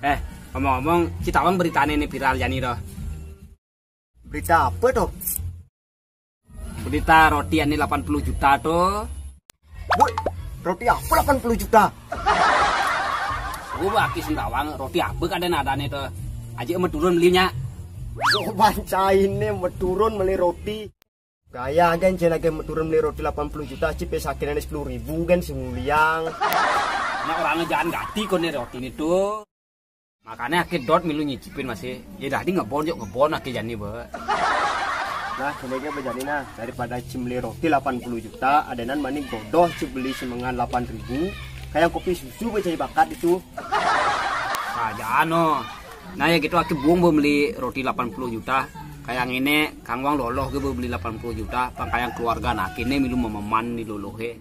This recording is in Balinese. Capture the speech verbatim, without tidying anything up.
Eh, ngomong-ngomong, ci tau bang beritane ne viral jani to. Berita apa to? Berita roti ane delapan puluh juta to. Woi, roti apa delapan puluh juta? Gua baki sing tau bang, roti apa kada nadane to. Aja meturun belinya. Kok bancaine meturun beli roti? Gaya kan, jen lagi meturun beli roti delapan puluh juta, ci pesakinan sepuluh ribu kan semuliang. Nah, orangnya jangan ganti kone roti ini to. Makanya ake dot milu nyicipin masih. Ya dah, di ngebon yuk, ngebon ake jani be. Nah, kene ge bejani nah, daripada ci beli roti delapan puluh juta, adenan mani godoh ci beli semengan delapan ribu, kayak kopi susu be cai bakat itu. Saja ano. Nah, ya gitu, ake buang be beli roti delapan puluh juta. Kayak ini, kang wang loloh ge be beli delapan puluh juta, pang kayak keluarga nah kene milu mememan di lolohe.